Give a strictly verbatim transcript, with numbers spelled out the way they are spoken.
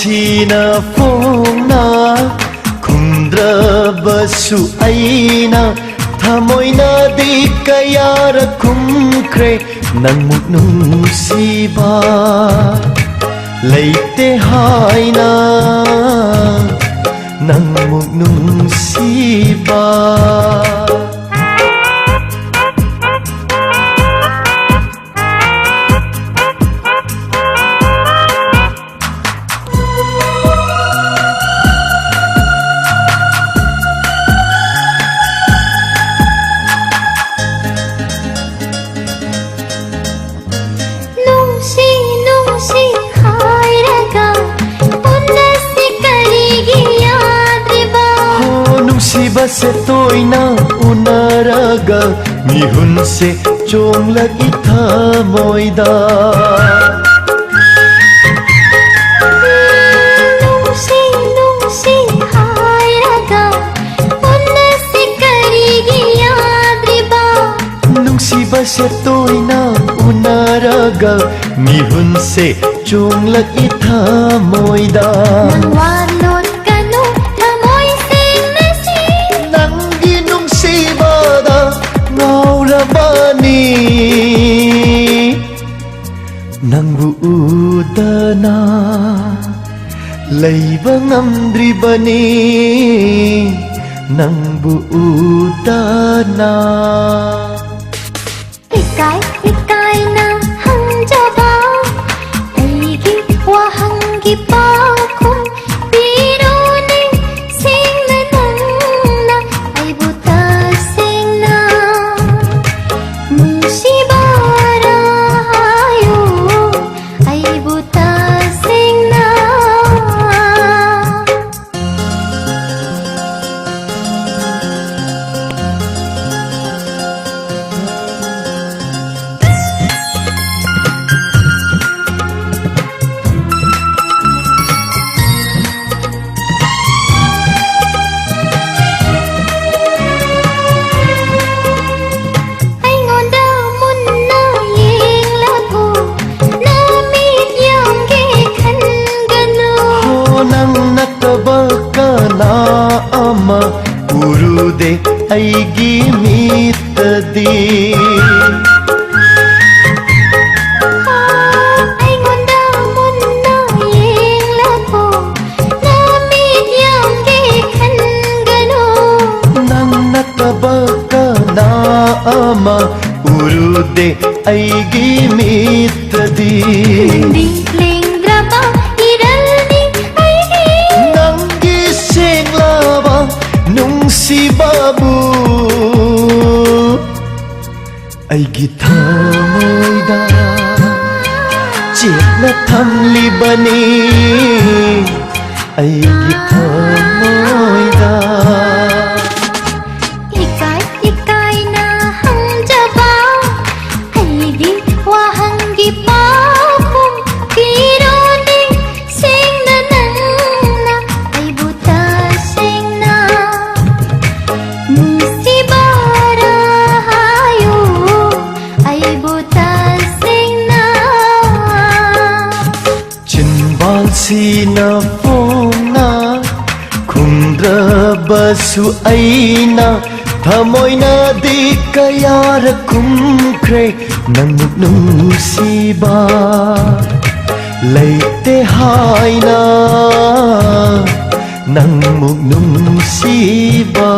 ꯊꯤꯅ ꯐꯣꯡꯅ ꯈꯨꯝꯗ꯭ꯔꯕꯁꯨ ꯑꯩꯅ ꯊꯃꯣꯏꯅꯗꯤ ꯀꯌꯥꯔꯛ ꯈꯨꯝꯈ꯭ꯔꯦ, ꯅꯪꯃꯨꯛ ꯅꯨꯡꯁꯤꯕ ꯂꯩꯇꯦ ꯍꯥꯏꯅ, ꯅꯪꯃꯨꯛ ꯅꯨꯡꯁꯤꯕ꯫ ꯅꯨꯡꯁꯤ ꯅꯨꯡꯁꯤ ꯍꯥꯏꯔꯒ ꯎꯟꯅꯁꯤ ꯀꯔꯤꯒꯤ ꯌꯥꯗ꯭ꯔꯤꯕ? ꯍꯣ, ꯅꯨꯡꯁꯤꯕꯁꯦ ꯇꯣꯏꯅ ꯎꯅꯔꯒ ꯃꯤꯍꯨꯟꯁꯦ ꯆꯣꯡꯂꯛꯏ ꯊꯃꯣꯏꯗ꯫ ꯅꯨꯡꯁꯤ ꯅꯨꯡꯁꯤ ꯍꯥꯏꯔꯒ ꯎꯟꯅꯁꯤ ꯀꯔꯤꯒꯤ ꯌꯥꯗ꯭ꯔꯤꯕ? ꯅꯨꯡꯁꯤꯕꯁꯦ ꯇꯣꯏꯅ ꯎꯅꯔꯒ ꯃꯤꯍꯨꯟꯁꯦ ꯆꯣꯡꯂꯛꯏ ꯊꯃꯣꯏꯗ꯫ ꯅꯪ ꯋꯥꯂꯣꯠꯀꯅꯨ ꯊꯃꯣꯏ ꯁꯦꯡꯅꯁꯤ꯫ ꯅꯪꯒꯤ ꯅꯨꯡꯁꯤꯕꯗ ꯉꯥꯎꯔꯕꯅꯤ꯫ ꯅꯪꯕꯨ ꯎꯗꯅ ꯂꯩꯕ ꯉꯝꯗ꯭ꯔꯤꯕꯅꯤ, ꯅꯪꯕꯨ ꯎꯗꯅ꯫ ꯏꯀꯥꯏ ꯏꯀꯥꯏꯅ ꯍꯪꯖꯕ ꯑꯩꯒꯤ ꯋꯥꯍꯪꯒꯤ ꯄꯥꯎꯈꯨꯝ ꯄꯤꯔꯣꯅꯦ ꯁꯦꯡꯅ ꯅꯪꯅ ꯑꯩꯕꯨ ꯇꯁꯦꯡꯅ ꯅꯨꯡꯁꯤꯕꯔꯥ ꯍꯥꯏꯌꯨ ꯑꯩꯕꯨ ꯇꯁꯦꯡꯅ꯫ ꯑꯩꯒꯤ ꯃꯤꯠꯇꯗꯤ ꯅꯪꯗꯤ ꯂꯦꯡꯗ꯭ꯔꯕ ꯏꯔꯜꯅꯤ ꯑꯩꯒꯤ ꯅꯪꯒꯤ ꯁꯦꯡꯂꯕ ꯅꯨꯡꯁꯤꯕꯕꯨ ꯑꯩꯒꯤ ꯊꯃꯣꯏꯗ ꯆꯦꯠꯅ ꯊꯝꯂꯤꯕꯅꯤ꯫ ꯑꯩꯒꯤ ꯊꯃꯣꯏꯗ ꯏꯀꯥꯏ ꯏꯀꯥꯏꯅ ꯍꯪꯖꯕ ꯑꯩꯒꯤ ꯋꯥꯍꯪꯒꯤ ꯄꯥꯎꯈꯨꯝ ꯄꯤꯔꯣꯅꯦ꯫ ꯁꯦꯡꯅ ꯅꯪꯅ ꯑꯩꯕꯨ ꯇꯁꯦꯡꯅ ꯅꯨꯡꯁꯤꯕꯔ ꯍꯥꯏꯌꯨ ꯑꯩꯕꯨ ꯇꯁꯦꯡꯅ꯫ ꯆꯤꯟꯕꯥꯜꯁꯤꯅ ꯐꯣꯡꯅ ꯈꯨꯝꯗ꯭ꯔꯕꯁꯨ ꯑꯩꯅ ꯊꯃꯣꯏꯅꯗꯤ ꯀꯌꯥꯔꯛ ꯈꯨꯝꯈ꯭ꯔꯦ꯫ ꯅꯪꯃꯨꯛ ꯅꯨꯡꯁꯤꯕ ꯂꯩꯇꯦ ꯍꯥꯏꯅ ꯅꯪꯃꯨꯛ ꯅꯨꯡꯁꯤꯕ